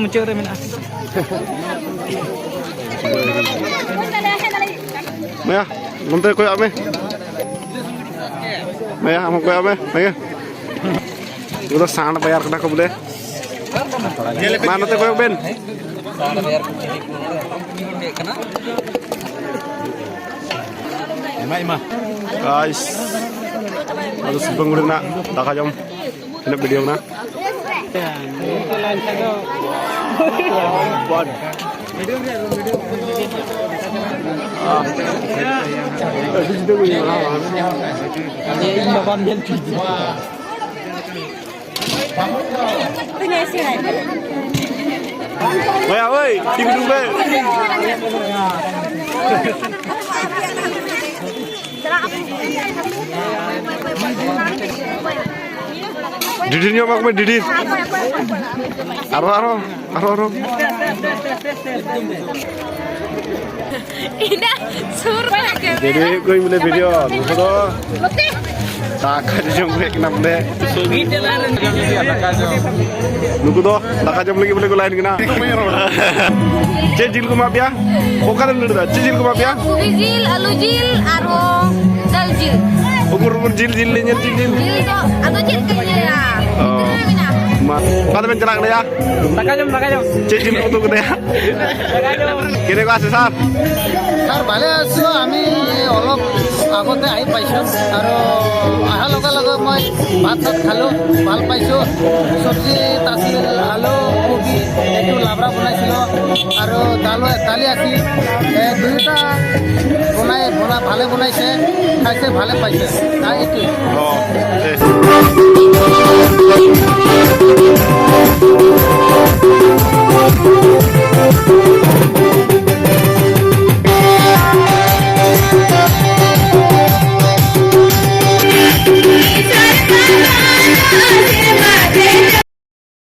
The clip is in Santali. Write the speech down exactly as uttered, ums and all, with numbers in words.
ᱢᱩᱪᱟᱹᱫ ᱨᱮ ᱢᱮᱱᱟᱜᱼᱟ᱾ ᱢᱟᱭᱟ, ᱱᱚᱱᱛᱮ ᱠᱚᱭᱚᱜ ᱢᱮ᱾ ᱢᱟᱭᱟ, ᱟᱢ ᱦᱚᱸ ᱠᱚᱭᱚᱜ ᱢᱮ᱾ ᱢᱟᱭᱟ, ᱩᱱᱠᱩ ᱫᱚ ᱥᱟᱸᱰ ᱵᱟᱭᱟᱨ ᱠᱟᱱᱟ ᱠᱚ ᱵᱚᱞᱮ᱾ ᱢᱟ, ᱱᱚᱛᱮ ᱠᱚᱭᱚᱜ ᱵᱮᱱ᱾ ᱮᱢᱟ, ᱮᱢᱟ᱾ ᱜᱟᱭᱥ, ᱟᱫᱚ ᱥᱤᱞᱯᱟᱹᱝᱜᱩᱲᱤ ᱨᱮᱱᱟᱜ ᱫᱟᱠᱟ ᱡᱚᱢ ᱛᱤᱱᱟᱹᱜ ᱵᱷᱤᱰᱤᱭᱳ ᱠᱟᱱᱟ᱾ ᱤᱧ ᱵᱟᱵᱟᱢ ᱧᱮᱞ ᱦᱚᱪᱚᱭᱮᱫᱤᱧᱟ᱾ ᱳᱭ, ᱳᱭ, ᱛᱤᱸᱜᱩ ᱛᱤᱸᱜᱩ ᱯᱮ᱾ ᱰᱷᱤᱰᱷᱤᱨ ᱧᱚᱜ ᱮᱢᱟ ᱠᱚᱢᱮ, ᱰᱷᱤᱰᱷᱤᱨ᱾ ᱟᱨᱦᱚᱸ, ᱟᱨᱦᱚᱸ, ᱟᱨᱦᱚᱸ, ᱟᱨᱦᱚᱸ᱾ ᱤᱱᱟᱹ ᱥᱩᱨ ᱨᱮ ᱠᱮᱢᱮᱨᱟ᱾ ᱫᱮᱨᱤ ᱦᱩᱭᱩᱜ ᱠᱟᱱ ᱵᱚᱞᱮ ᱵᱷᱤᱰᱤᱭᱳ᱾ ᱱᱩᱠᱩ ᱫᱚ ᱱᱚᱛᱮ᱾ ᱫᱟᱠᱟ ᱡᱚᱢ ᱦᱮᱡ ᱠᱟᱱᱟ ᱵᱚᱞᱮ᱾ ᱱᱩᱠᱩ ᱫᱚ ᱫᱟᱠᱟ ᱡᱚᱢ ᱞᱟᱹᱜᱤᱫ ᱵᱚᱞᱮ ᱠᱚ ᱞᱟᱭᱤᱱ ᱠᱟᱱᱟ᱾ ᱪᱮᱫ ᱡᱤᱞ ᱠᱚ ᱮᱢᱟ ᱯᱮᱭᱟ? ᱚᱠᱟ ᱨᱮᱢ ᱞᱟᱹᱭ ᱫᱟ? ᱪᱮᱫ ᱡᱤᱞ ᱠᱚ ᱮᱢᱟ ᱯᱮᱭᱟ? ᱠᱩᱵᱤ ᱡᱤᱞ, ᱟᱹᱞᱩ ᱡᱤᱞ, ᱟᱨᱦᱚᱸ ᱫᱟᱹᱞ ᱡᱤᱞ᱾ ᱩᱠᱩᱨ, ᱩᱠᱩᱨ, ᱡᱤᱞ, ᱡᱤᱞ ᱞᱮ ᱧᱮᱞ, ᱡᱤᱞ, ᱡᱤᱞ᱾ ᱡᱤᱞ ᱫᱚ ᱟᱫᱚ ᱪᱮᱫ ᱯᱮ ᱧᱮᱞᱟ? ᱚ᱾ ᱵᱷᱤᱛᱨᱤ ᱨᱮ ᱢᱮᱱᱟᱜᱼᱟ᱾ ᱢᱟ, ᱚᱠᱟ ᱛᱮᱵᱮᱱ ᱪᱟᱞᱟᱜ ᱠᱟᱱᱟ ᱭᱟ? ᱫᱟᱠᱟ ᱡᱚᱢ, ᱫᱟᱠᱟ ᱡᱚᱢ᱾ ᱪᱮᱫ ᱡᱤᱞ ᱠᱚ ᱩᱛᱩ ᱠᱟᱫᱟ ᱭᱟ? ᱫᱟᱠᱟ ᱡᱚᱢ᱾ কেনেকুৱা আছে ছাৰ? ছাৰ, ভালে আছোঁ। আমি অলপ আগতে আহি পাইছোঁ আৰু অহাৰ লগে লগে মই ভাত চাত খালোঁ, ভাল পাইছোঁ। চব্জিত আছিল আলু, কবি, এইটো লাবৰা বনাইছিলোঁ আৰু দালো, দালি আছিল। এ, দুয়োটা বনাই, বনা-, ভালে বনাইছে, খাইছে, ভালে পাইছে। নাই, এইটোৱে। অ, দে।